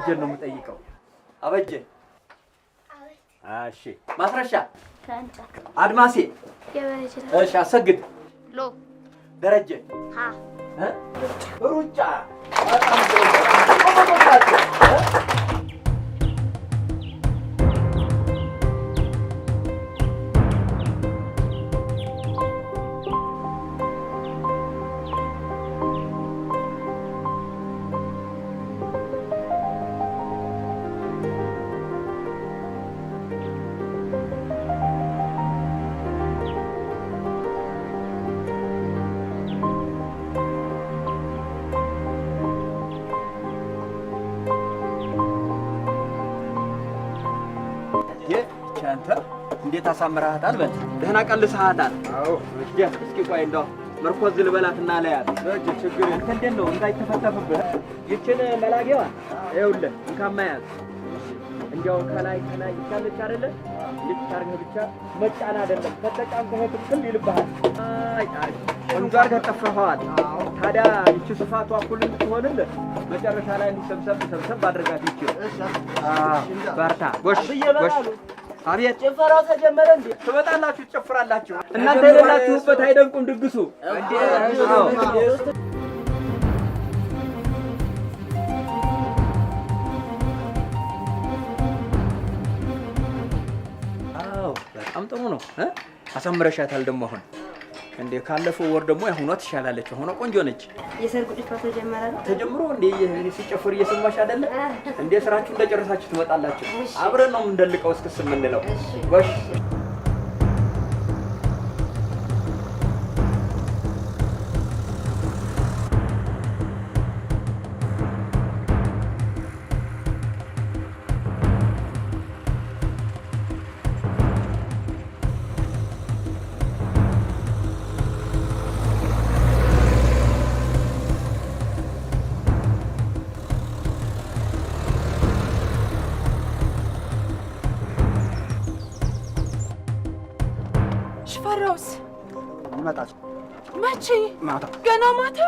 አበጀን ነው የምጠይቀው። አበጀ። እሺ። ማስረሻ። ከእንጨት። አድማሴ። እሺ። አሰግድ። ሎ። ደረጀ። ሀ። ሩጫ። በጣም ጎበዞች ናቸው። አንተ እንዴት አሳምረሃታል! በል ደህና ቀልሰሃታል። አዎ። እስኪ ቆይ እንደው መርኮዝ ልበላትና ለያት። ችግር አንተ እንዴት ነው እንዳይተፈተፍብህ ይችን መላጊያዋን ይኸውልህ እንካማ ያዝ። እንዲያው ከላይ ከላይ ይቻለች አይደለ? እንዴት አድርገህ ብቻ መጫን አይደለም ከተጫንከው ትክክል ይልብሃል። አይ አይ ቆንጆ አድርገህ ጠፍረኸዋል። ታዲያ ይቺ ስፋቷ እኩል እንድትሆንልህ መጨረሻ ላይ እንዲህ ሰብሰብ ሰብሰብ አድርጋት ይቺ። በርታ። ጎሽ ጎሽ። አቤት ጭፈራው ተጀመረ እንዴ? ትመጣላችሁ፣ ትጨፍራላችሁ። እናንተ የሌላችሁበት አይደንቁም ድግሱ። አዎ። አዎ በጣም ጥሩ ነው። አሳምረሻታል ደግሞ አሁን እንዴ ካለፈው ወር ደግሞ ያሁኗ ትሻላለች። አሁኗ ቆንጆ ነች። የሰርጉ ጭፈራ ተጀመረ ነው? ተጀምሮ እንዴ ሲጨፍር እየሰማሽ አይደለ እንዴ? ስራችሁ እንደጨረሳችሁ ትመጣላችሁ። አብረን ነው የምንደልቀው እስክስ የምንለው። ጎሽ። ሽፈራውስ ይመጣል። መቼ? ማታ። ገና ማታ?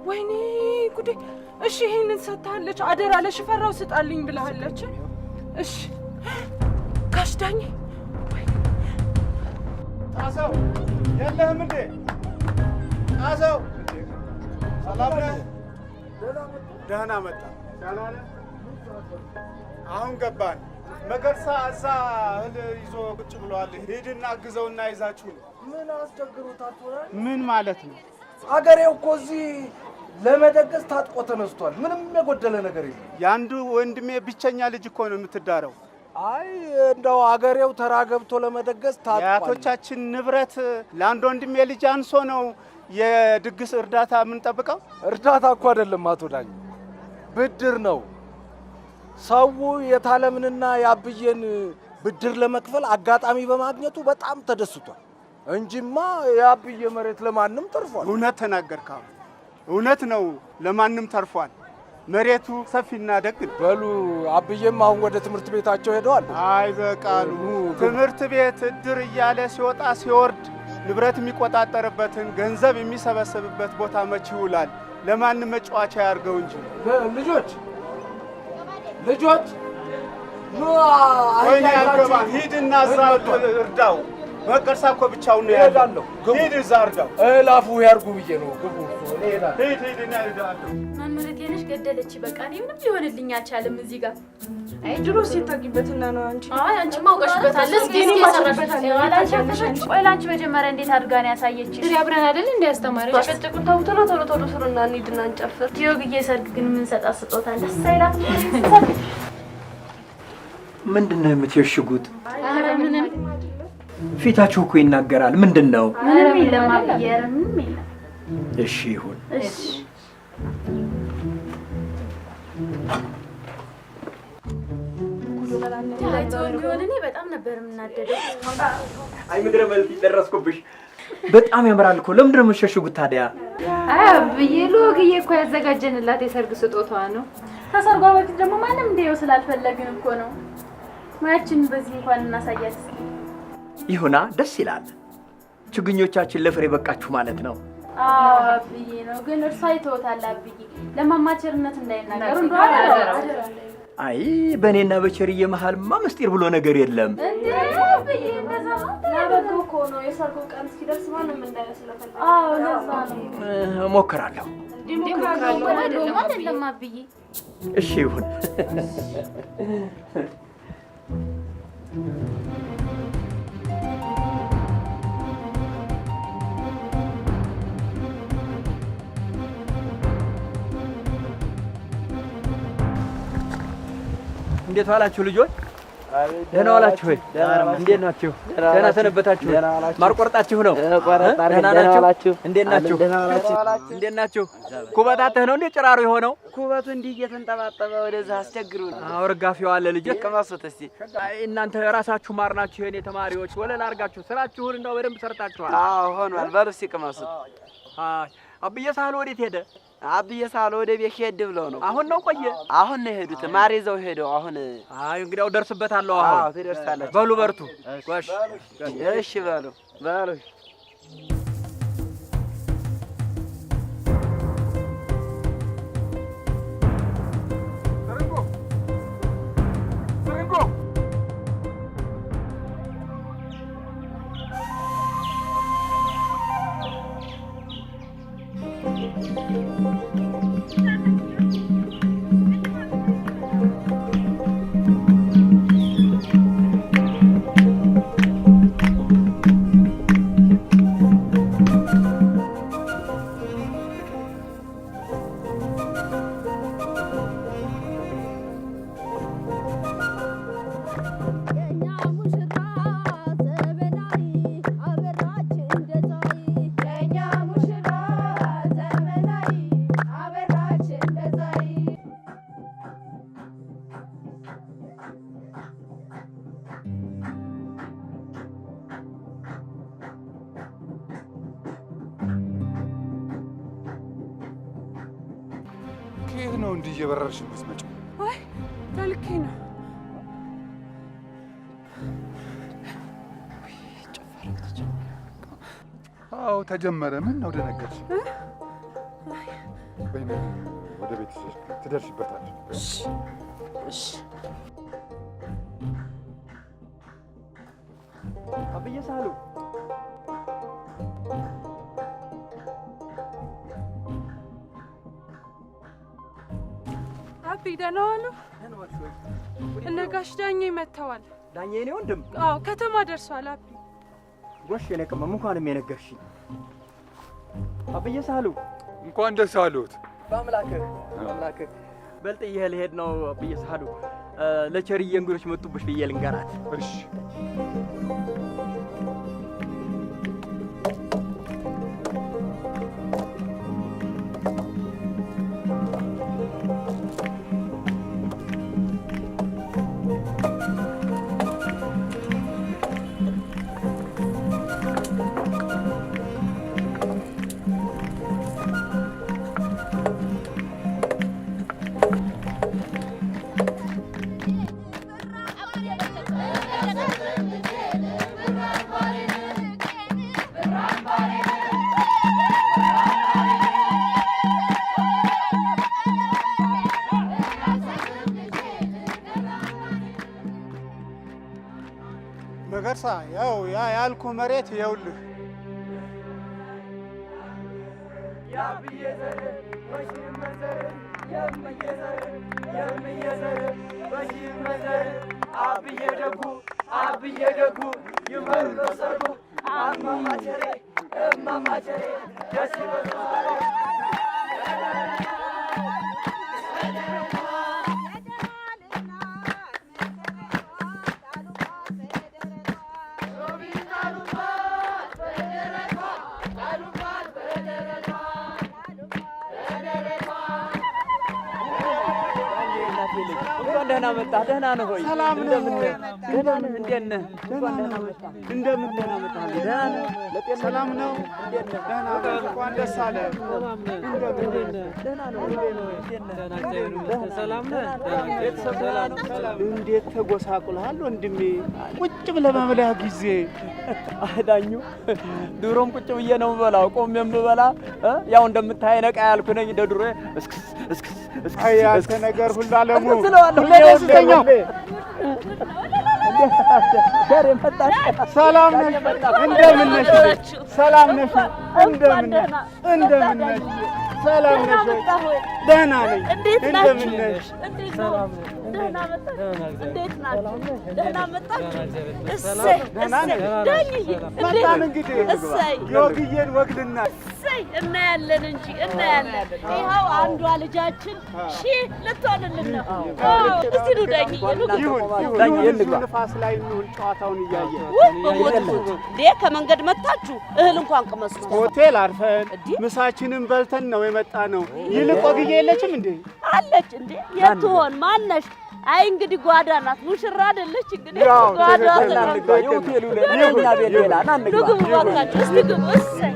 ወይኔ ጉዴ! እሺ ይሄንን ሰጥታለች፣ አደራ ለሽፈራው ስጣልኝ ብለሃለች። እሺ ጋሽ ዳኜ። ጣሰው የለህም እንዴ? ጣሰው ሰላም ነህ? ደህና መጣ። አሁን ገባን። መገርሳ እዛ እህል ይዞ ቁጭ ብሏል። ሂድና አግዘውና ይዛችሁ ነው። ምን አስቸግሮታል? ምን ማለት ነው? አገሬው እኮ እዚህ ለመደገስ ታጥቆ ተነስቷል። ምንም የጎደለ ነገር የለም። የአንዱ ወንድሜ ብቸኛ ልጅ እኮ ነው የምትዳረው። አይ እንደው አገሬው ተራ ገብቶ ለመደገስ ታጥቋል። የአያቶቻችን ንብረት ለአንድ ወንድሜ ልጅ አንሶ ነው የድግስ እርዳታ የምንጠብቀው? እርዳታ እኮ አይደለም አቶ ዳኝ፣ ብድር ነው። ሰው የታለምንና የአብዬን ብድር ለመክፈል አጋጣሚ በማግኘቱ በጣም ተደስቷል። እንጂማ የአብዬ መሬት ለማንም ተርፏል። እውነት ተናገርክ። እውነት ነው፣ ለማንም ተርፏል። መሬቱ ሰፊና ደግ ነው። በሉ አብዬም አሁን ወደ ትምህርት ቤታቸው ሄደዋል። አይ በቃሉ ትምህርት ቤት እድር እያለ ሲወጣ ሲወርድ ንብረት የሚቆጣጠርበትን ገንዘብ የሚሰበሰብበት ቦታ መች ይውላል? ለማንም መጫወቻ ያርገው እንጂ። ልጆች ልጆች ኑ ወይኔ አልገባም። ሂድና እዛ እርዳው። መቀርሳ እኮ ብቻውን ነው ያለው። ሂድ እዛ እርዳው። እላፉ ያርጉ ብዬ ነው። ግቡ። እኔ እሄዳለሁ። ሂድ ሂድ፣ እኔ እሄዳለሁ። መምህርቴ ነሽ ገደለች። በቃ እኔ ምንም ሊሆንልኝ አልቻለም እዚህ ጋር። አይ ድሮ ሲታቂበትና ነው አንቺ። አይ አንቺማ አውቀሽበታል። እስኪ እስኪ የሰራሽ ቆይ ለአንቺ መጀመሪያ እንዴት አድርጋ ነው ያሳየችሽ? እሪ አብረን አይደል እንዴ ያስተማረች? ጭቅጭቁን ተውትና ቶሎ ቶሎ ስሩና እንሂድና እንጨፍር። የወግዬ ሰርግ ግን የምንሰጣት ስጦታ ደስ አይላትም? ምንድን ነው የምትሸሽጉት? ኧረ ምንም። ፊታችሁ እኮ ይናገራል። ምንድን ነው? ምንም የለም አብዬ፣ ኧረ ምንም የለም። እሺ ይሁን። እሺ ቢሆን እኔ በጣም ነበር የምናደደው። አይ ምድረ መልክ ደረስኩብሽ። በጣም ያምራል እኮ። ለምንድን ነው የምትሸሽጉት ታዲያ? አይ አብዬ ለወግዬ እኮ ያዘጋጀንላት የሰርግ ስጦታዋ ነው። ከሰርጓ በፊት ደግሞ ማንም እንዲያየው ስላልፈለግን እኮ ነው። ሙያችንን በዚህ እንኳን እናሳያት እስኪ። ይሁና፣ ደስ ይላል። ችግኞቻችን ለፍሬ በቃችሁ ማለት ነው። አዎ አብዬ ነው፣ ግን እርሷ አይተውታል። አብዬ ለማማቸርነት እንዳይናገሩ እንደው አደራ። አይ በእኔና በቸርዬ መሀልማ ምስጢር ብሎ ነገር የለም። እንዴ አብዬ እንደዛ ለበጎ እኮ ነው። የሰርጉ ቀን እስኪደርስ ማንም እንዳያየው ስለፈለገ። አዎ ለዛ ነው። እሞክራለሁ። እሞክራለሁ አይደለም አይደለም አብዬ። እሺ ይሁን። እንዴት ዋላችሁ ልጆች? ደህና ዋላችሁ ወይ? እንዴት ናችሁ? ደህና ሰነበታችሁ? ማር ቆርጣችሁ ነው? ደህና ናችሁ? እንዴት ናችሁ? እንዴት ናችሁ? ኩበታተህ ነው እንዴ ጭራሩ የሆነው? ኩበቱ እንዲህ እየተንጠባጠበ ወደዛ አስቸግሩን። አዎ እርጋፊው አለ ልጄ። ቅመሱት እስቲ። አይ እናንተ ራሳችሁ ማር ናችሁ የኔ ተማሪዎች። ወለል አድርጋችሁ ስራችሁን እንደው በደንብ ሰርታችኋል። አዎ ሆኗል። በሉ እስቲ ቅመሱት። አይ አብዬ ሳህል ወዴት ሄደ? አብዬ ሳህል ወደ ቤት ሄድ ብለው ነው። አሁን ነው ቆየ? አሁን ነው የሄዱት። ማር ይዘው ሄደው አሁን። አይ እንግዲያው ደርስበታለሁ አሁን። አዎ ትደርሳለች። በሉ በርቱ። ጎሽ። እሺ በሉ በሉ። ከየት ነው እንዲህ እየበረርሽ የምትመጪው? አይ ተልኬ ነው። አዎ ተጀመረ። ምን ነው ደነገጥሽ? በይ ነይ፣ ወደ ቤት ይዘሽ ትደርሽበታለሽ። እሺ አብዬ ሳህሉ አቢ ደህና ዋሉ? እነ ጋሽ ዳኜ መጥተዋል። ዳኜ የኔ ወንድም? አዎ ከተማ ደርሷል አቢ። ጎሽ የኔ ቅመም እንኳንም የነገርሽኝ። አብዬ ሳህሉ እንኳን ደስ አለዎት። በአምላክህ በአምላክህ በልጥዬ ልሄድ ነው። አብዬ ሳህሉ ለቸርዬ እንግዶች መጡብሽ ብዬ ልንገራት። እሺ መገርሳ፣ ያው ያ ያልኩ መሬት ይኸውልህ። አብዬ ደጉ ይመሩ ሰርጉ እማማ ቸሬ እማማ ቸሬ ደስ ይበሉ። እንኳን ደህና መጣህ። ደህና ነህ ወይ? ሰላም ነህ? እንደምን ነህ? ደህና ነህ? እንዴት ነህ? እንኳን ደህና መጣህ። እንደምን ደህና መጣህ። ደህና ነህ? ለጤና ሰላም ነው? እንዴት ነህ? ደህና ነህ? እንኳን ደስ አለህ። እንደምን ነህ? ደህና ነህ ወይ? እንዴት ነህ? ሰላም ነህ? ቤተሰብ ደህና ነው? እንዴት ተጎሳቁልሃል ወንድሜ? ቁጭ ብለህ መብለህ ጊዜ ዳኙ ድሮም ቁጭ ብዬ ነው የምበላው፣ ቆሜ የምበላ ያው እንደምታይ ነቃ ያልኩ ነኝ። እንደ ድሮ እስክስ እስክስ አይ አንተ ነገር ሁሉ አለሙ ስለዋለሁ ለደስተኛው ሰላም ነሽ? እንደምን ነሽ? ሰላም ነሽ? እንደምን ነሽ? እንደምን ነሽ? ሰላም ነሽ? ደህና ነኝ። እንደምን ነሽ? ደህና መጣችሁ? እንዴት ናችሁ? ደህና መጣችሁ? እሰይ እሰይ፣ ዳኝዬ መጣን እንግዲህ እሰይ የወግዬን ወግልና እሰይ፣ እናያለን እንጂ እናያለን። ይኸው አንዷ ልጃችን ሺህ ልትሆንልን ነው። እስቲ ኑ ዳኝዬ፣ ኑ ግቡ። ይሁን ይሁን፣ እዚሁ ንፋስ ላይ እንሁን ጨዋታውን እያየን። ውይ በሞትኩት እንዴ! ከመንገድ መጣችሁ እህል እንኳን ቅመሱ። ሆቴል አርፈን ምሳችንን በልተን ነው የመጣ ነው። ይልቅ ወግዬ የለችም እንዴ? አለች እንዴ? የት ትሆን? ማነሽ? አይ እንግዲህ ጓዳ ናት፣ ሙሽራ አይደለች እንግዲህ ያው ጓዳ ትክክል ናት። የሆቴሉ ለኛ ቤት ሌላ ና ኑ እንግባ። ግቡ እባካችሁ፣ እስቲ ግቡ። እሰይ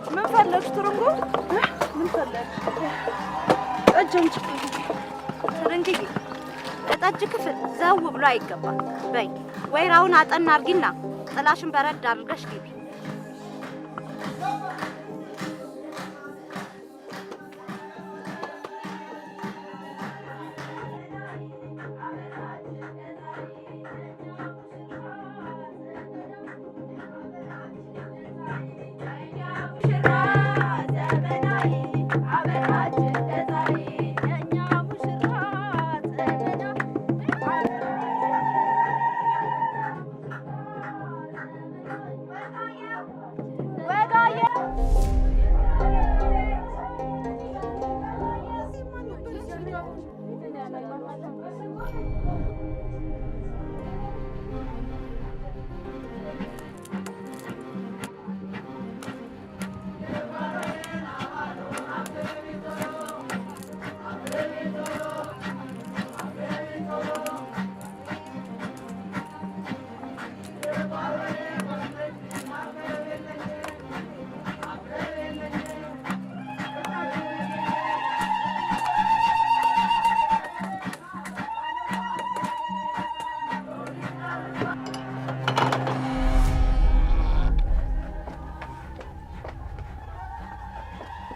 ምን ፈለግሽ ትርንጎ? ምን ፈለግሽ? ጠጅ አምጪ። ትርንግዬ ለጠጅ ክፍል ዘው ብሎ አይገባም። በይ ወይራውን አጠና አርጊና ጥላሽን በረድ አድርገሽ ግቢ።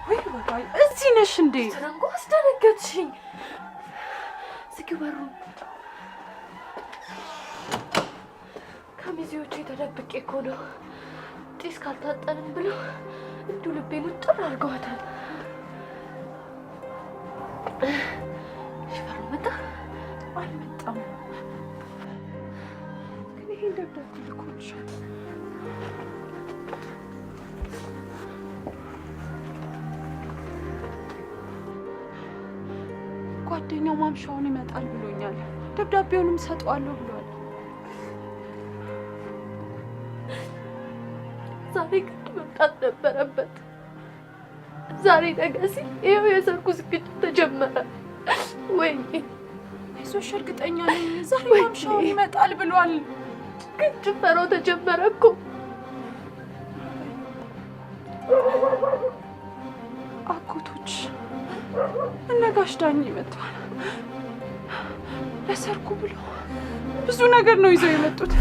ወይ ወጋዬ፣ እዚህ ነሽ እንዴ? ትርንጎ አስደነገጥሽኝ። ዝጊው በሩን። ከሚዜዎቹ የተደብቄ እኮ ነው። ጢስ ካልታጠንን ብለው እንዲሁ ልቤን ውጥር አድርገዋታል። ሽፈራው መጣ? አልመጣም፣ ግን ይሄን ደብዳቤ ልኮልሻል። ጓደኛው ማምሻውን ይመጣል ብሎኛል። ደብዳቤውንም ሰጠዋለሁ ብሏል። ዛሬ ግድ መምጣት ነበረበት። ዛሬ ነገ ሲል ይኸው የሰርጉ ዝግጅት ተጀመረ። ወይኔ አይዞሽ፣ እርግጠኛ ነኝ ዛሬ ማምሻውን ይመጣል ብሏል። ግን ጭፈራው ተጀመረ እኮ። አጎቶች እነ ጋሽ ዳኝ መጥተዋል። ለሰርጉ ብሎ ብዙ ነገር ነው ይዘው የመጡት።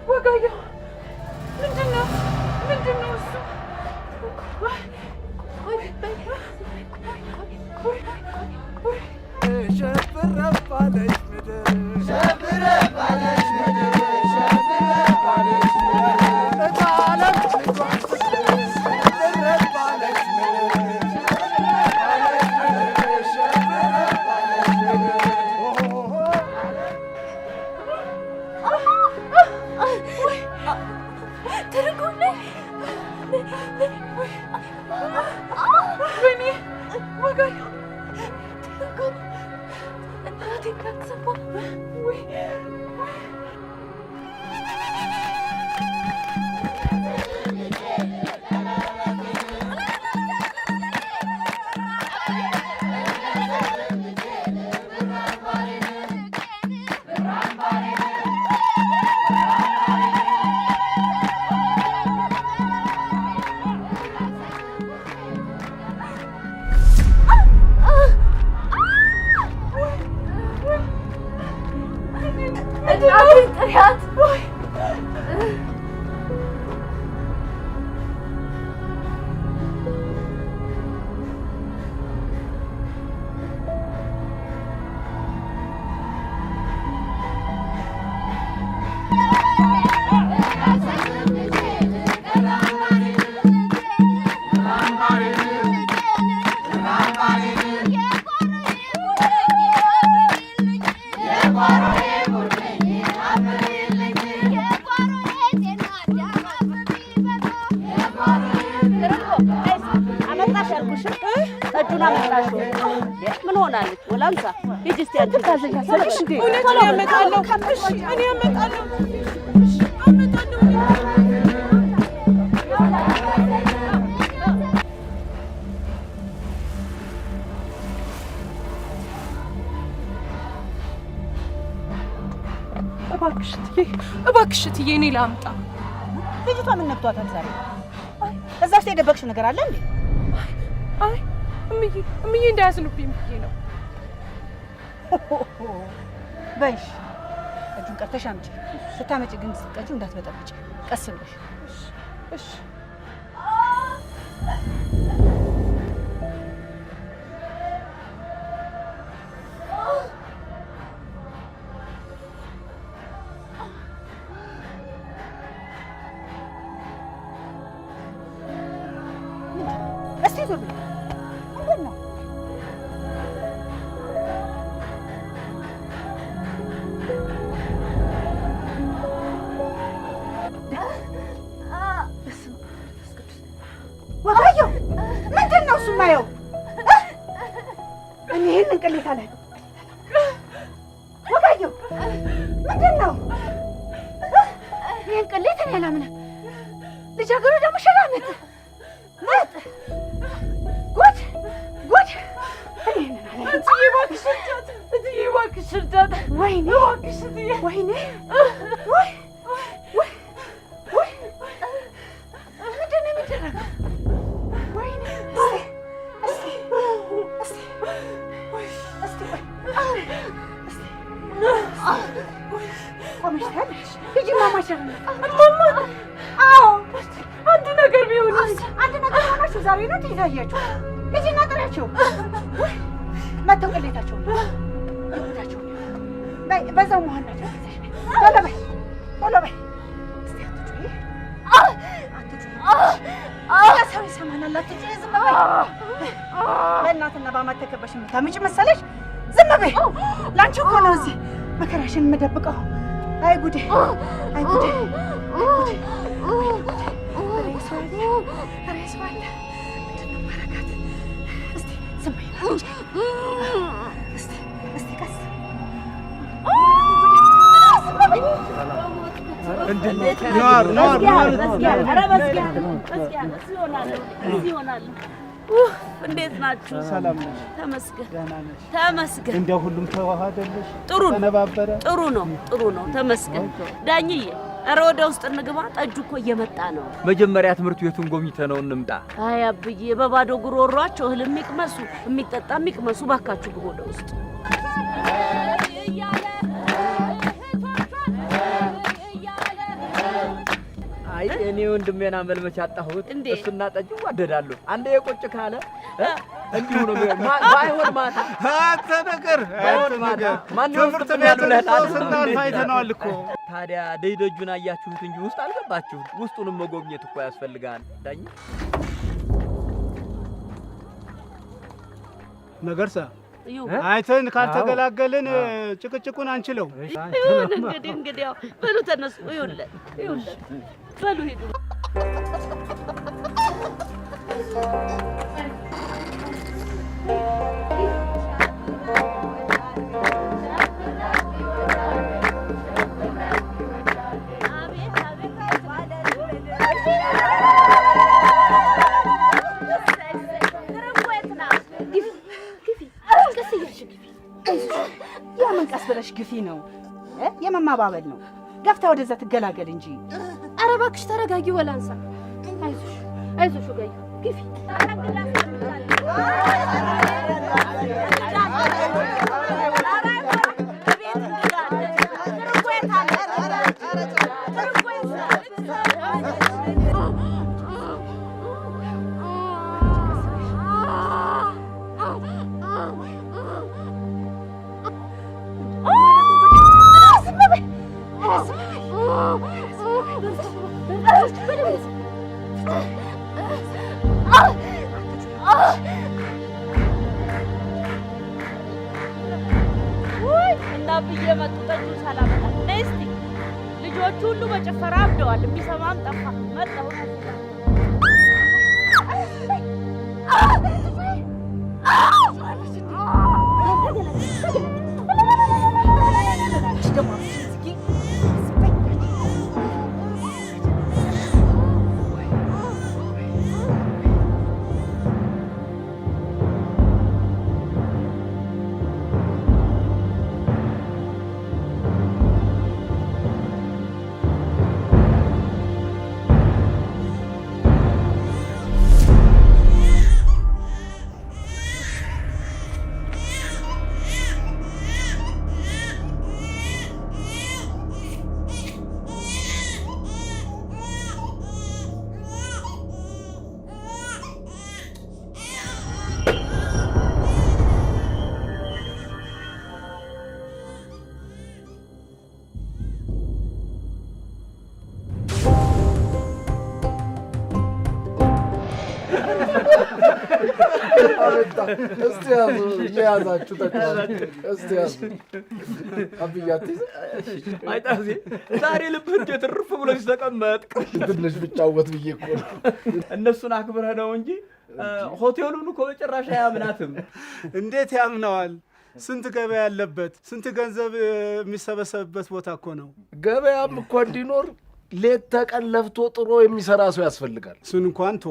ወጋየሁ ምንድን ነው ምንድን ነው እሱ? ወይኔ ወጋየሁ፣ እናቴ እንዳትሰማ። ወይ እናቴን ጥሪያት። አመጣሽ ያልኩሽ ጠጁን አመጣሽ። ምን ሆናለች? ወላንሳ ሂጂ እስቲ አንቺ። እውነት እኔ አመጣለሁ። እሺ እኔ አመጣለሁ። እሺ አመጣለሁ እኔ። እባክሽ እትዬ፣ እባክሽ እትዬ እኔ ላምጣ። ልጅቷ ምን ነክቷታል ዛሬ? እዛ ውስጥ የደበቅሽው ነገር አለ እንዴ? አይ እምዬ፣ እምዬ እንዳያዝኑብኝ ብዬ ነው። በይሽ እጁን ቀርተሽ አምጪ። ስታመጪ ግን ስትቀጂው እንዳትበጠብጪ፣ ቀስ ብለሽ። እሺ። እስቲ ዞር በይ። ምንድን ነው? ወጋየሁ ምንድን ነው እሱ የማየው? እኔ ይህንን ቅሌት አላየሁም። ወጋየሁ ምንድን ነው ይህን ቅሌት? እኔ አላምንም። ልጃገረዱ ደግሞ ሸላመጥ ምጥ ጉድ ጉድ! እኔ ይህንን አላየሁም። እትዬ እባክሽ እርጃት፣ እትዬ እባክሽ እርጃት። ወይኔ እባክሽ እትዬ፣ ወይኔ ወይ ወይ ወይ! ምንድን ነው የሚደረገው? ወይኔ እስቲ እስቲ እስቲ እስቲ ቆይ እስቲ ቆመሽ ታያለሽ። ሂጂ እማማ ቸርነት። እማማ አዎ አንድ ነገር ቢሆንስ? አንድ ነገር ሆናችሁ ዛሬ ነው ትይዛያችሁ። ሂጂና ጥሪያቸው። ውይ መተው ቅሌታቸውን ነው የጉዳቸውን ነው። በይ በዛው መሆን ናቸው። ቶሎ በይ ቶሎ በይ። እስቲ አትጩሂ አትጩሂ። ሌላ ሰው ይሰማናል። አትጩሂ፣ ዝም በይ። በእናትና በአማት ተከበሽ የምታምጪ መሰለሽ? ዝም በይ። ለአንቺ እኮ ነው እዚህ መከራሽን የምደብቀው። አይ ጉዴ፣ አይ ጉዴ፣ አይ ጉዴ፣ አይ ጉዴ። ኧረ ሰው አለ፣ ኧረ ሰው አለ። ምንድን ነው የማደርጋት? እስቲ ዝም በይ እስቲ እስቲ ቀስ ዝም በይ። ኗር ኗር ኗር እንዴት ናችሁ? ሰላም ነሽ? ተመስገን ደህና ነሽ? ተመስገን። እንደው ሁሉም ተዋሃደልሽ? ጥሩ ነው፣ ተነባበረ? ጥሩ ነው፣ ጥሩ ነው። ተመስገን። ዳኝዬ፣ ኧረ ወደ ውስጥ እንግባ። ጠጁ እኮ እየመጣ ነው። መጀመሪያ ትምህርት ቤቱን ጎብኝተ ነው እንምጣ። አይ አብዬ፣ በባዶ ጉሮሯቸው እህል የሚቅመሱ የሚጠጣ የሚቅመሱ፣ ባካችሁ ግቡ ወደ ውስጥ። አይ እኔ ወንድሜን አመል መች አጣሁት። እንዴ? እሱና ጠጅ ይዋደዳሉ። አንዴ የቁጭ ካለ እንዲሁ ነው የሚሆን። ባይሆን ማታ አንተ ነገር ባይሆን አንተ ማታ ነገር ማን ትምህርት ይወስድብናል ቤቱን ብለህ እኮ ታዲያ? ስናልፍ አይተነዋል እኮ። ታዲያ ደጅ ደጁን አያችሁት እንጂ ውስጥ አልገባችሁት። ውስጡንም መጎብኘት እኮ ያስፈልጋል ዳኝ። መገርሳ እዩ አይተን ካልተገላገልን ጭቅጭቁን አንችለው። ይሁን እንግዲህ እንግዲህ ያው በሉ ተነሱ። ይኸውልህ ይኸውልህ በሉ ሂዱ። የምን ቀስ ብለሽ ግፊ ነው? የመማባበል ነው። ገፍታ ወደዛ ትገላገል እንጂ። ኧረ እባክሽ ተረጋጊ ወላንሳ። አይዞሽ አይዞሽ ወጋየሁ ግፊ። እና ብዬ መጡ። ጠጁን ሳላመጣ ነይ እስቲ። ልጆቹ ሁሉ በጭፈራ አብደዋል። የሚሰማም ጠፋ። መጣሁ። እስቲ ያዙ፣ እየያዛችሁ ተጫወቱ። እስቲ ያዙ። አብዬ አትይዝም? አይ ጣሴ፣ ዛሬ ልብህ እንዴት እርፍ ብሎ ሲተቀመጥክ። ትንሽ ብጫወት ብዬ እኮ ነው። እነሱን አክብረህ ነው እንጂ ሆቴሉን እኮ በጭራሽ አያምናትም። እንዴት ያምነዋል? ስንት ገበያ ያለበት፣ ስንት ገንዘብ የሚሰበሰብበት ቦታ እኮ ነው። ገበያም እኮ እንዲኖር ሌት ተቀን ለፍቶ ጥሮ የሚሰራ ሰው ያስፈልጋል። እሱን እንኳን ቶ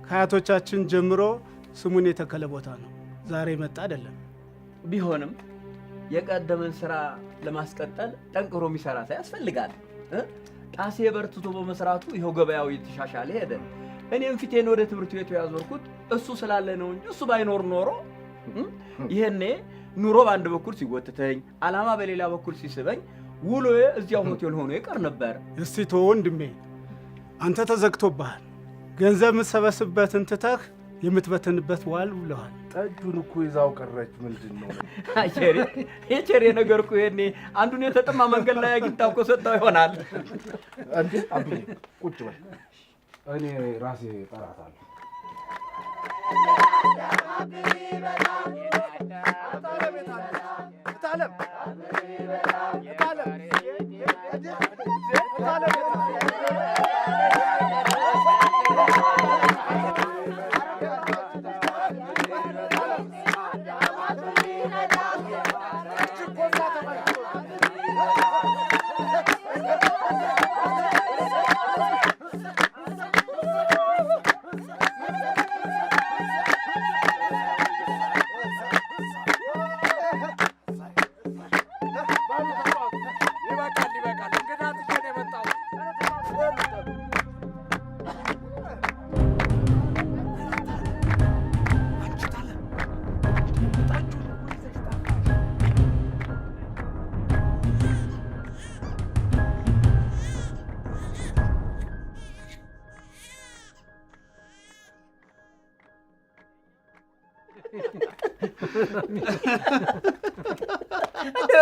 ከአያቶቻችን ጀምሮ ስሙን የተከለ ቦታ ነው። ዛሬ መጣ አይደለም። ቢሆንም የቀደመን ስራ ለማስቀጠል ጠንክሮ የሚሰራ ሰው ያስፈልጋል። ጣሴ በርትቶ በመስራቱ ይኸው ገበያው እየተሻሻለ ሄደ። እኔም ፊቴን ወደ ትምህርት ቤቱ ያዞርኩት እሱ ስላለ ነው እንጂ እሱ ባይኖር ኖሮ ይሄኔ ኑሮ በአንድ በኩል ሲጎትተኝ፣ ዓላማ በሌላ በኩል ሲስበኝ ውሎዬ እዚያው ሆቴል ሆኖ ይቀር ነበር። እስቲ ተወው ወንድሜ፣ አንተ ተዘግቶብሃል። ገንዘብ የምትሰበስብበትን ትተህ የምትበትንበት ዋል ውለሃል። ጠጁን እኮ ይዛው ቀረች። ምንድን ነው ቸሬ? የቸሬ ነገር እኮ ይሄኔ አንዱን የተጠማ መንገድ ላይ አግኝታ እኮ ሰጥታው ይሆናል። እንዴ አብዬ ቁጭ በል፣ እኔ ራሴ እጠራታለሁ። ይበቃል፣ ይበቃል። እንግዳ ትቼ ነው የመጣሁት።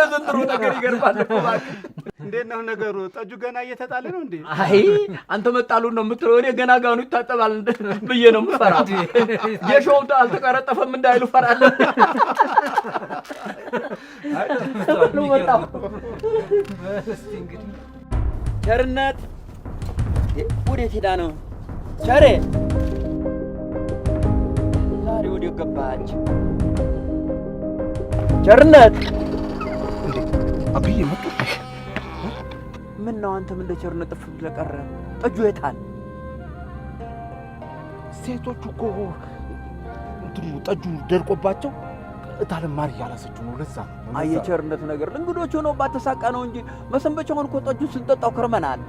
ዘንድሮ ነገር ይገርማል እኮ እባክህ። እንዴት ነው ነገሩ? ጠጁ ገና እየተጣለ ነው እንዴ? አይ አንተ መጣሉን ነው የምትለው፣ እኔ ገና ጋኑ ይታጠባል ብዬ ነው የምፈራ። ጌሾው አልተቀረጠፈም እንዳይሉ እፈራለሁ። ቸርነት ወዴት ሄዳ ነው? ቸሬ ወደ ገባች? ቸርነት አብዬ መጡ። ምን ነው አንተም እንደ ቸርነት ጥፍ ብለህ ቀረህ? ጠጁ የታል? ሴቶቹ እኮ እንትኑ ጠጁ ደርቆባቸው እታለም ማር እያላሰችው ነው። ለዛ ነው። አይ የቸርነት ነገር እንግዶች ሆነው ባተሳቃ ነው እንጂ መሰንበቻውን እኮ ጠጁን ስንጠጣው ከርመናል።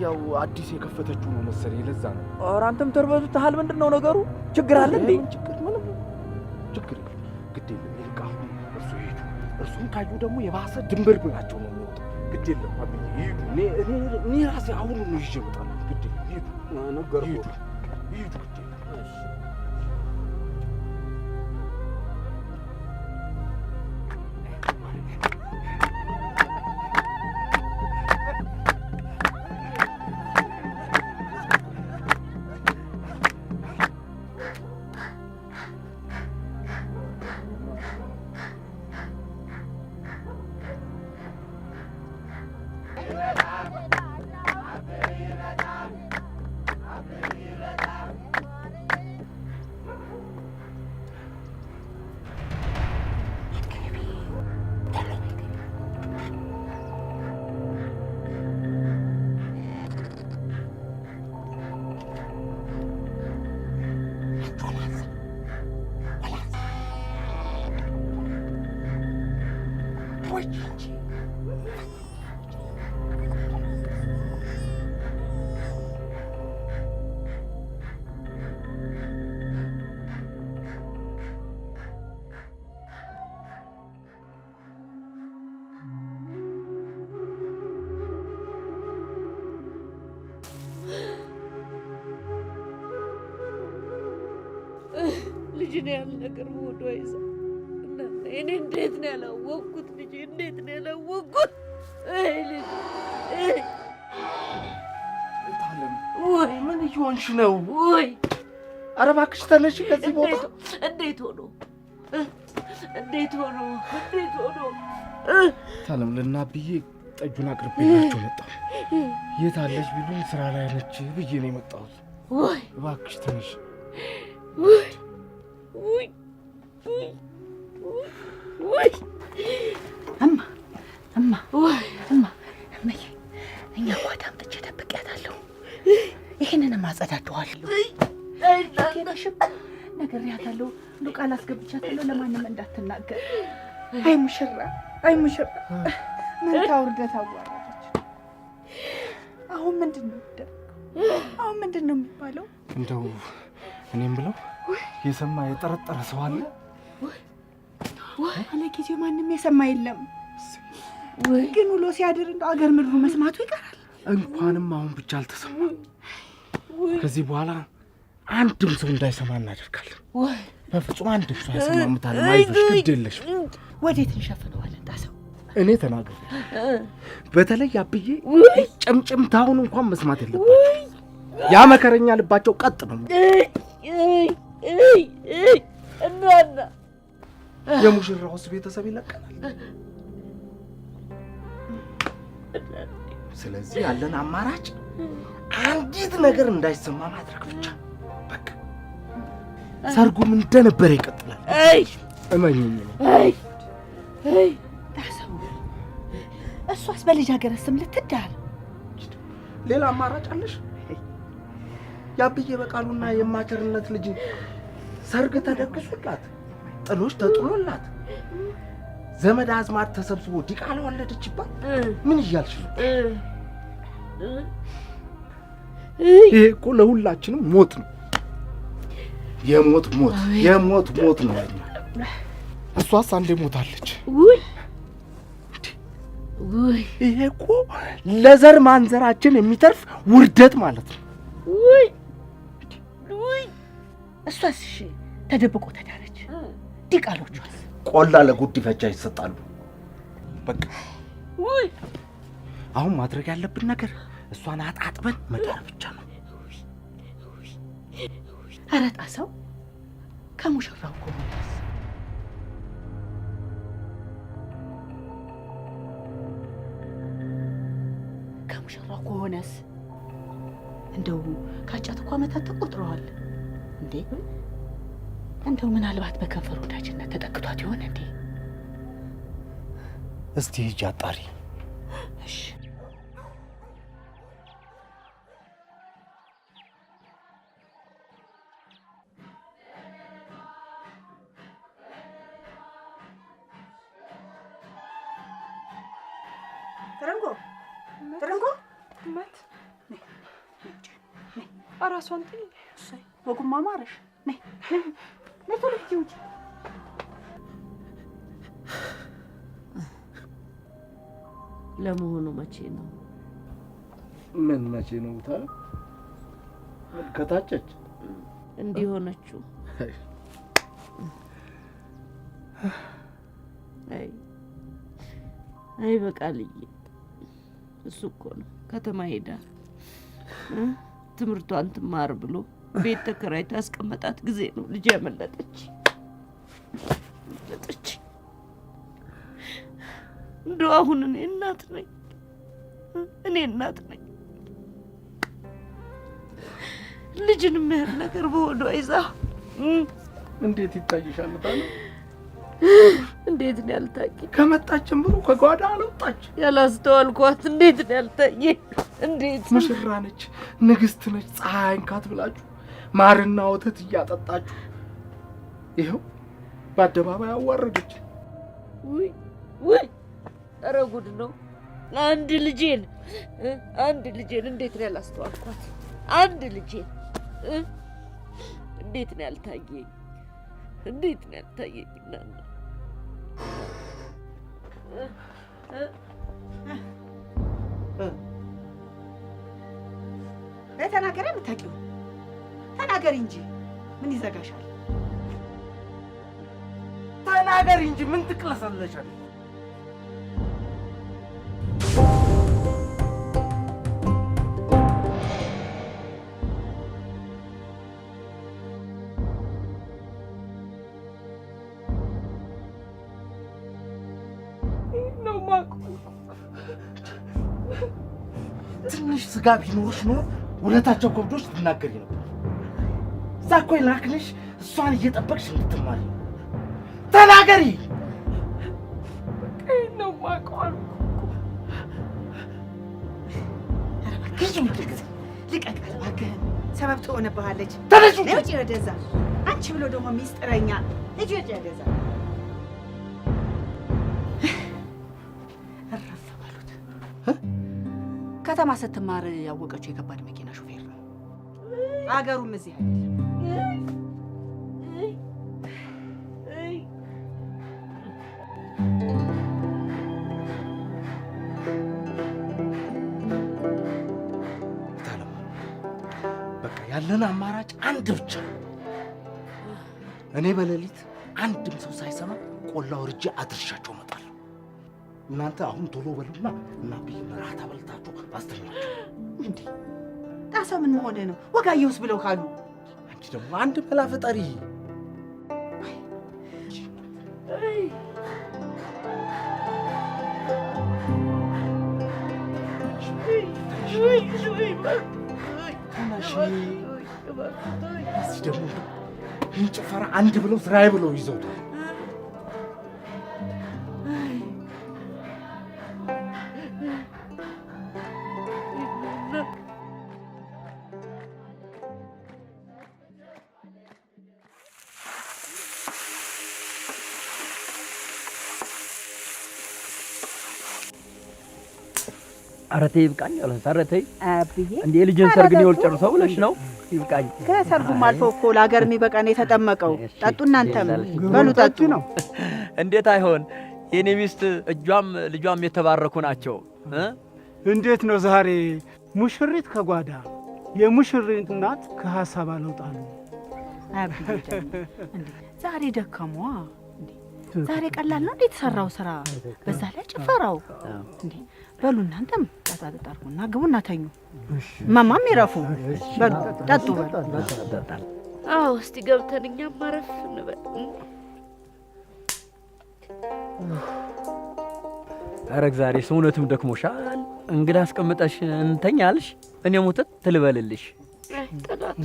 ያው አዲስ የከፈተችው ነው መሰለኝ፣ ለዛ ነው። ኧረ አንተም ተርበዙተሃል። ምንድን ነው ነገሩ? ችግር አለ እንዴ? ችግር ምንም ችግር የለም። ግድ የለም። ይልቅ አሁን እርሱ ይሄዱ። እርሱን ካዩ ደግሞ የባሰ ድንበር ብላቸው ነው የሚወጣው። ግድ የለም አብዬ ይሄዱ። እኔ ራሴ አሁኑ ነው ይዤ እመጣለሁ። ግድ የለም ይሄዱ። ነገርኩህ። ይሄዱ። ግድ የለም። ልጅን ያህል ነገር በሆዷ ይዛ እናና እኔ እንዴት ነው ያላወቅኩት? ልጄ እንዴት ነው ያላወቅኩት? አይ ልጅ እታለም ወይ ምን እየሆንሽ ነው? ወይ ኧረ እባክሽ ተነሽ ከዚህ ቦታ። እንዴት ሆኖ እንዴት ሆኖ እንዴት ሆኖ? እታለም ለእነ አብዬ ጠጁን አቅርቤላቸው መጣሁ። የት አለች ቢሉኝ ስራ ላይ ነች ብዬ ነው የመጣሁት። ወይ እባክሽ ተነሽ። ወይ ወይ ወይ እማ እማ ወይ እማ እማዬ፣ እኛ ጓዳ አምጥቼ ደብቄያታለሁ። ይሄንንም አጸዳደዋለሁ። ጤናሽም ነግሬያታለሁ። እንደው ቃል አስገብቻታለሁ ለማንም እንዳትናገር። አይ ሙሽራ፣ አይ ሙሽራ፣ መንታ ውርደት አዋረደች። አሁን ምንድን ነው የሚደረገው? አሁን ምንድን ነው የሚባለው? እንደው እኔም ብለው የሰማ የጠረጠረ ሰው አለ? አለ ጊዜው ማንም የሰማ የለም። ግን ውሎ ሲያድር እንደው አገር ምድሩ መስማቱ ይቀራል። እንኳንም አሁን ብቻ አልተሰማ። ከዚህ በኋላ አንድም ሰው እንዳይሰማ እናደርጋለን። በፍጹም አንድም ሰው አይሰማም። እታለም አይዞሽ፣ ግድ የለሽም። ወዴት እንሸፍነዋለን ጣሰው? እኔ ተናግሬ በተለይ አብዬ ጭምጭምታውን እንኳን መስማት የለባቸው። ያ መከረኛ ልባቸው ቀጥ ነው። እናና የሙሽራውስ ቤተሰብ ይለቀናል። ስለዚህ ያለን አማራጭ አንዲት ነገር እንዳይሰማ ማድረግ ብቻ። በቃ ሰርጉም እንደነበረ ይቀጥላል። እመኚኝ። ጣሰው፣ እሷስ በልጃገረድ ስም ልትዳር። ሌላ አማራጭ አለሽ? የአብዬ በቃሉና የማቸርነት ልጅ ሰርግ ተደግሶላት ጥሎሽ ተጥሎላት ዘመድ አዝማድ ተሰብስቦ ዲቃላ ወለደች ይባል? ምን እያልሽ ነው? ይሄ እኮ ለሁላችንም ሞት ነው። የሞት ሞት የሞት ሞት ነው። እሷስ አንዴ ሞታለች። ይሄ እኮ ለዘር ማንዘራችን የሚተርፍ ውርደት ማለት ነው። እሷስ እሺ ተደብቆ ተዳረች። ዲቃሎቿስ ቆላ ለጉዲፈቻ ይሰጣሉ። በቃ አሁን ማድረግ ያለብን ነገር እሷን አጣጥበን መዳር ብቻ ነው። ኧረ ጣሰው፣ ከሙሽራው ከሆነስ? ከሙሽራው ከሆነስ? እንደው ካጫት እኮ ዓመታት ተቆጥረዋል እንዴ። እንደው ምናልባት በከንፈር ወዳጅነት ተጠቅቷት ይሆን እንዴ? እስቲ ሂጂ አጣሪ። እሺ። ትርንጎ ትርንጎ፣ እመት እራሷን ጥዬ ወጉማ ማረሽ። ነይ ነይ፣ ቶሎ ሂጂ ውጪ። ለመሆኑ መቼ ነው? ምን መቼ ነው ታዲያ? ከታጨች እንዲህ ሆነችው? አይ አይ በቃልዬ፣ እሱ እኮ ነው ከተማ ሄዳ ትምህርቷን ትማር ብሎ ቤት ተከራይቶ ያስቀመጣት ጊዜ ነው ልጅ ያመለጠች መለጠች። እንደው አሁን እኔ እናት ነኝ፣ እኔ እናት ነኝ። ልጅን የሚያህል ነገር በሆዷ ይዛ እንዴት ይታይሻል? ታዲያ እንዴት ነው ያልታየ? ከመጣች ጀምሮ ከጓዳ አልወጣች። ያላስተዋልኳት እንዴት ነው ያልታየ? እንዴት ሙሽራ ነች፣ ንግስት ነች፣ ፀሐይ አይንካት ብላችሁ ማርና ወተት እያጠጣችሁ ይኸው በአደባባይ አዋረደች። ውይ ውይ፣ ኧረ ጉድ ነው። አንድ ልጄን አንድ ልጄን እንዴት ነው ያላስተዋልኳት? አንድ ልጄን እንዴት ነው ያልታየኝ? እንዴት ነው ያልታየኝ? እናና ተናገሪ፣ የምታውቂው ተናገሪ እንጂ ምን ይዘጋሻል? ተናገሪ እንጂ ምን ትቅለሰለሻለሽ? ነው የማውቀው። ትንሽ ስጋ ቢኖርሽ ኖሮ ውለታቸው ከብዶሽ ትናገሪ ነበር። እዛ እኮ የላክንሽ እሷን እየጠበቅሽ እንድትማሪ ነው። ተናገሪ። በቃ ይሄን ነው የማውቀው አልኩህ እኮ። ልቀቃት እባክህን፣ ሰበብ ትሆንብሃለች። ተነሱ፣ ነይ ውጪ ወደዛ። አንቺ ብሎ ደግሞ ሚስጥረኛ ሂጂ ውጪ ወደዛ። እረፍ በሉት። ከተማ ስትማር ያወቀችው የከባድ መኪና ሾፌር ነው። አገሩም እዚህ አይደለም። በቃ ያለን አማራጭ አንድ ብቻ ነው። እኔ በሌሊት አንድም ሰው ሳይሰማ ቆላ ወርጄ አድርሻቸው እመጣለሁ። እናንተ አሁን ቶሎ በሉና እና ብይ እራት አበልታችሁ አስተኛቸው። እንዴ ጣሰው ምን መሆን ነው? ወጋየሁስ ብለው ካሉ አንቺ ደግሞ አንድ መላ ፍጠሪ። እዚህ ደግሞ ይህን ጭፈራ አንድ ብለው ስራዬ ብለው ይዘውታል። ኧረ ተይ ይብቃኝ አልኩት። ኧረ ተይ አብዬ እንዴ የልጅን ሰርግ እኔ ልጨርሰው ብለሽ ነው? ይብቃኝ። ከሰርጉም አልፎ እኮ ለሀገር የሚበቃ ነው የተጠመቀው። ጠጡ እናንተም በሉ ጠጡ። ነው እንዴት አይሆን? የኔ ሚስት እጇም ልጇም የተባረኩ ናቸው። እንዴት ነው ዛሬ ሙሽሪት ከጓዳ የሙሽሪት እናት ከሀሳብ አልወጣሉ። አብዬ ደግሞ እንዴ ዛሬ ደከሟ። እንዴ ዛሬ ቀላል ነው እንዴ የተሰራው ስራ? በዛ ላይ ጭፈራው። እንዴ በሉ እናንተም ጠጣ ጠጣ አድርጉና ግቡና ተኙ። እማማም ይረፉ። በሉ ጠጡ በሉ። አዎ እስቲ ገብተን እኛም አረፍ እንበል። ኧረ ዛሬ ሰውነትም ደክሞሻል። እንግዳ አስቀምጠሽ እንተኛ አልሽ፣ እኔ ሙትት ትልበልልሽ። ጥናቱ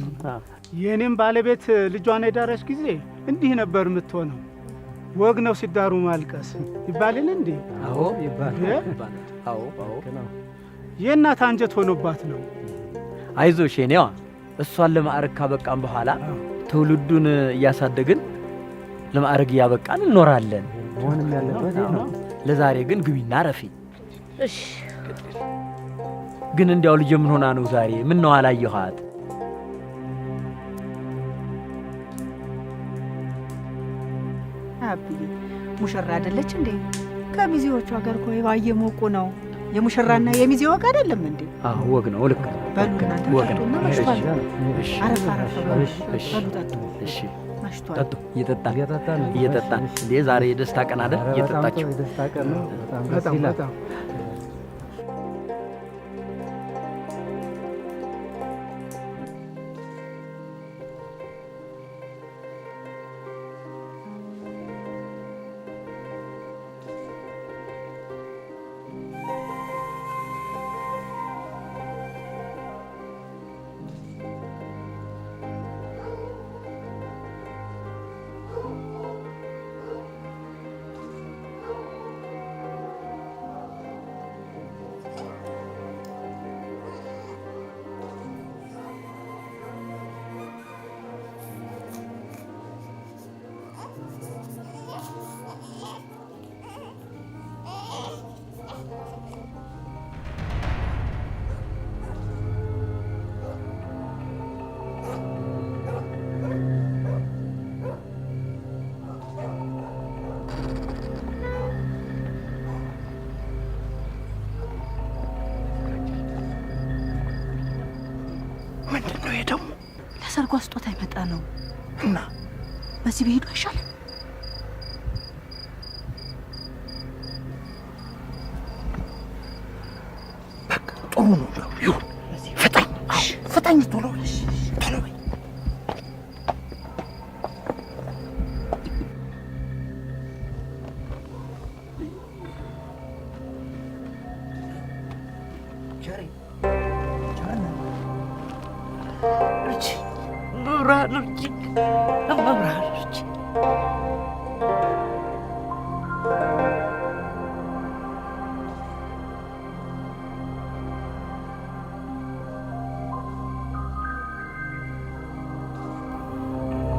የእኔም ባለቤት ልጇን የዳረች ጊዜ እንዲህ ነበር የምትሆነው። ወግ ነው ሲዳሩ ማልቀስ ይባልን እንዴ? አዎ ይባላል። አዎ አዎ። የእናት አንጀት ሆኖባት ነው። አይዞሽ የኔዋ፣ እሷን ለማዕረግ ካበቃን በኋላ ትውልዱን እያሳደግን ለማዕረግ እያበቃን እንኖራለን። መሆንም ያለበት ይህ ነው። ለዛሬ ግን ግቢና ረፊ። እሺ። ግን እንዲያው ልጄ ምን ሆና ነው ዛሬ? ምን ነው አላየኋት? አብዬ ሙሽራ አይደለች እንዴ? ከሚዜዎቿ ጋር እኮ የባየ ሞቁ ነው። የሙሽራና የሚዜ ወግ አይደለም እንዴ? አዎ ወግ ነው። ልክ ነው። በሉ እናንተ ወግ ነው። ጠጡና መሽቷል። እሺ፣ አረፍ አረፍ በሉ። እሺ፣ በሉ ጠጡ። እሺ፣ መሽቷል። ጠጡ። እየጠጣን እየጠጣን እንዴ! ዛሬ የደስታ ቀን አይደል? እየጠጣችሁ የደስታ ቀን ነው። በጣም ደስ በጣም ይላል። በጣም። ምንድን ነው ይሄ ደግሞ? ለሰርጓ ስጦታ ይመጣ ነው እና በዚህ ቢሄዱ አይሻልም? ጥሩ ነው ነው ይሁን። ፍጠኝ፣ አዎ ፍጠኝ፣ ቶሎ በይ፣ ቶሎ በይ። ቸሬ ቸርነት እርጂ መብርሃን እርጂ፣ መብርሃን እርጂ።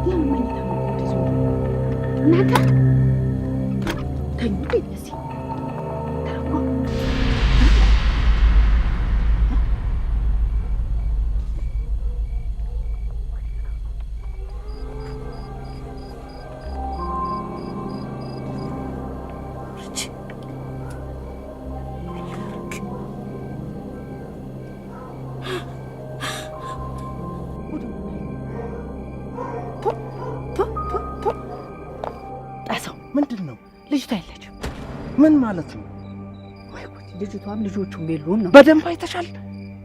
ለምን መኝታ ነው እንደዚህ ሆኖ? እናንተ ተኙ እንዴ? እዚህ ተረኳ። ጣሰው ምንድን ነው? ልጅቷ የለችም። ምን ማለት ነው? ወይ ጉድ! ልጅቷም ልጆቹም የሉም ነው። በደንብ አይተሻል?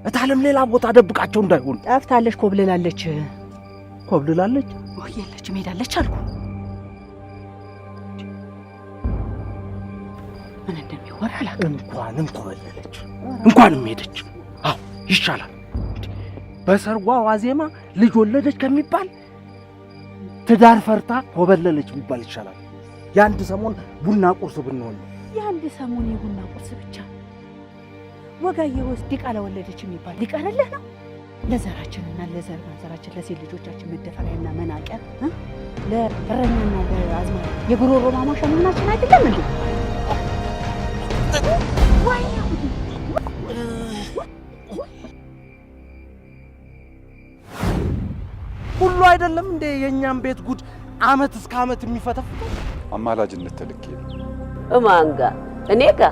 እታለም ሌላ ቦታ ደብቃቸው እንዳይሆን። ጠፍታለች፣ ኮብልላለች። ኮብልላለች? ወይ የለችም፣ ሄዳለች አልኩ። ምን እንደሚወራ አላውቅም። እንኳንም ኮበለለች፣ እንኳንም ሄደች። አዎ ይሻላል። በሰርጓ ዋዜማ ልጅ ወለደች ከሚባል ትዳር ፈርታ ኮበለለች የሚባል ይሻላል። የአንድ ሰሞን ቡና ቁርስ ብንሆን ነው። የአንድ ሰሞን የቡና ቁርስ ብቻ ወጋየሁ ውስጥ ዲቃላ ወለደች የሚባል ሊቀርልህ ነው? ለዘራችንና ለዘር ማንዘራችን ለሴት ልጆቻችን መደፈሪያና መናቂያ እ? ለእረኛና ለአዝማሪ የጉሮሮ ማሟሻ መሆናችን አይደለም እንዴ? ወይኔ ጉዴ! ሁሉ አይደለም እንዴ የእኛም ቤት ጉድ አመት እስከ አመት የሚፈተፍተው? አማላጅነት ተልኬ ነው። እማን ጋ? እኔ ጋ?